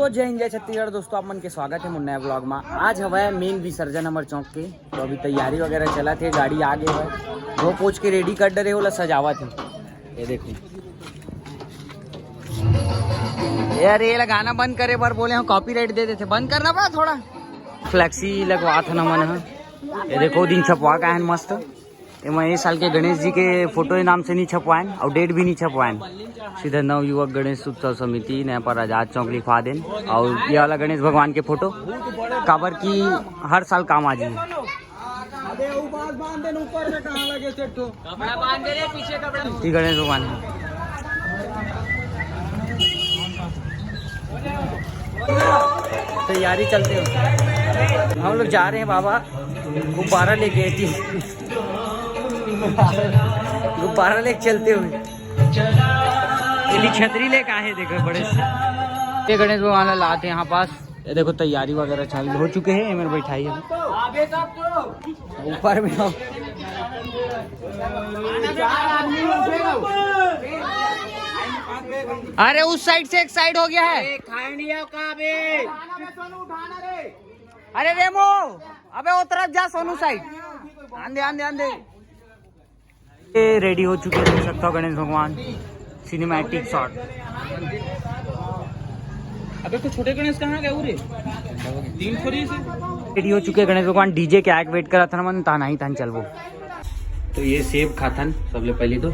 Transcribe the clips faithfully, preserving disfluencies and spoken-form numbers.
तो जय हिंद, जय छत्तीसगढ़ दोस्तों, आप मन के स्वागत है मोर नया ब्लॉग में। आज हवय मेन विसर्जन हमर चौक के, तो अभी तैयारी वगैरह चलत हे, गाड़ी आ गे हवय, धो पोछ के रेडी कर डरे, ओला सजावत हे। ये देखो यार, ये ला गाना बंद करे बर बोले हंव, कॉपीराइट दे देथे, बंद करना पड़ा थोड़ा। फ्लेक्सी लगवात हन हमन ह, ये देखो दिन छपवा के आए हन मस्त। एमा ए साल के गणेश जी के फोटो ए नाम से नहीं छपवाएन अउ डेट भी नहीं छपवाएन। सीधा नव युवक गणेश उत्सव समिति नया पर आजाद चौक लिखवा देन। अउ ये वाला गणेश भगवान के फोटो काबर कि हर साल काम आ जी। अबे वो बांस बांध देन ऊपर में, कहाँ लगे सेठ हो? कपड़ा बांध दे रे, पीछे कपड़ा। श्री गणेश भगवान है। तैयारी चलते हो, हम लोग जा रहे हैं बाबा, गुब्बारा लेके। गुब्बारा लेके चलते हुए। ये भी छतरी लेके आए हैं, देखो बड़े से। ये गणेश भगवान ला लाते हैं यहाँ पास। ये देखो तैयारी वगैरह चालू हो चुके हैं, ये मेरे बैठाई है ऊपर में। अरे उस साइड से एक साइड हो गया है। अरे रेमो, अबे वो तरफ जा सोनू साइड। आंदे, आंदे, आंदे। ये रेडी हो चुके हैं, देख सकता हो गणेश भगवान, सिनेमैटिक शॉट। अबे तो छोटे गणेश कहाँ गए रे? तीन थोड़ी से। रेडी हो चुके हैं गणेश भगवान, डीजे के आग वेट करा था मन, ताना ही तान चलबो। तो ये सेब खाथन सबले पहले तो।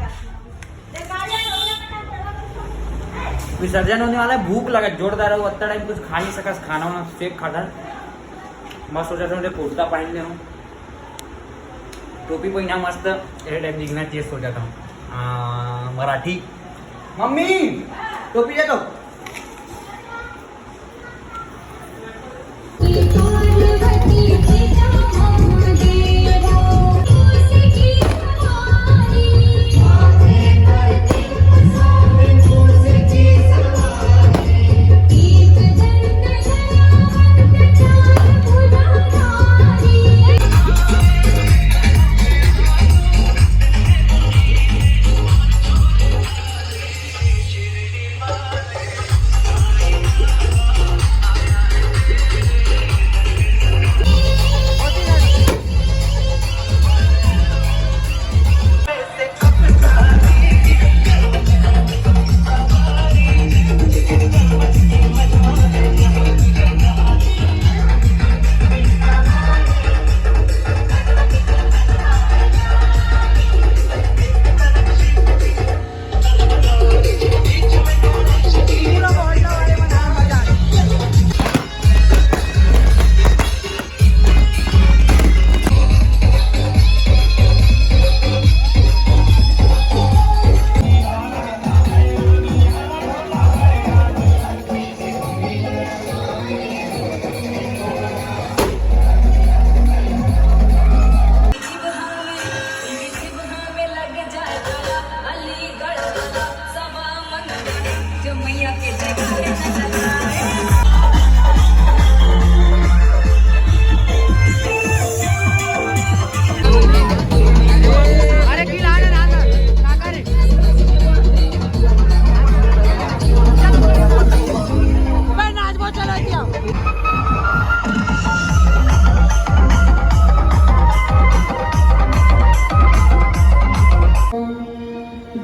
विसर्जन होने वाला है, भूख लगा जोरदार है, वो अत्ता टाइम कुछ खा नहीं सका, खाना वाना सेब खाथन। मस्त हो जाता हूँ, कुर्ता पहन ले हूँ। टोपी पहिना मस्त, ये टाइप दिखना चाहिए, सो जाता हूँ। आ, मराठी। मम्मी, टोपी दे दो।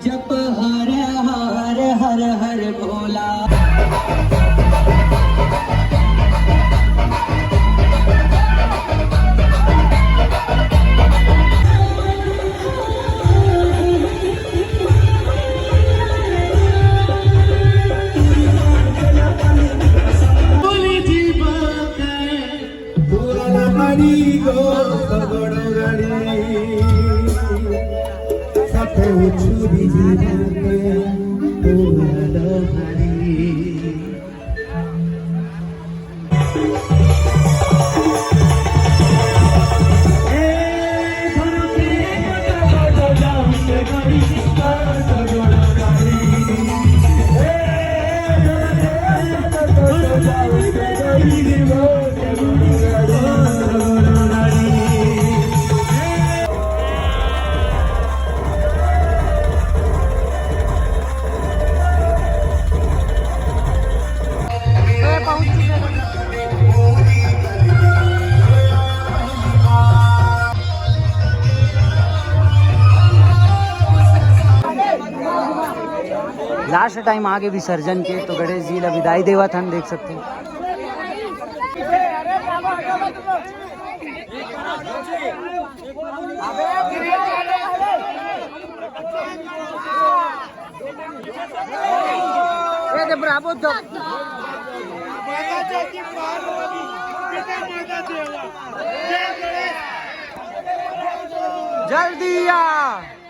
जप हर हर हर हर भोला। लास्ट टाइम आगे विसर्जन के तो गणेश जी ला विदाई देवत हन, देख सकते हैं। ये दे ब्रावो दो। जल्दी आ।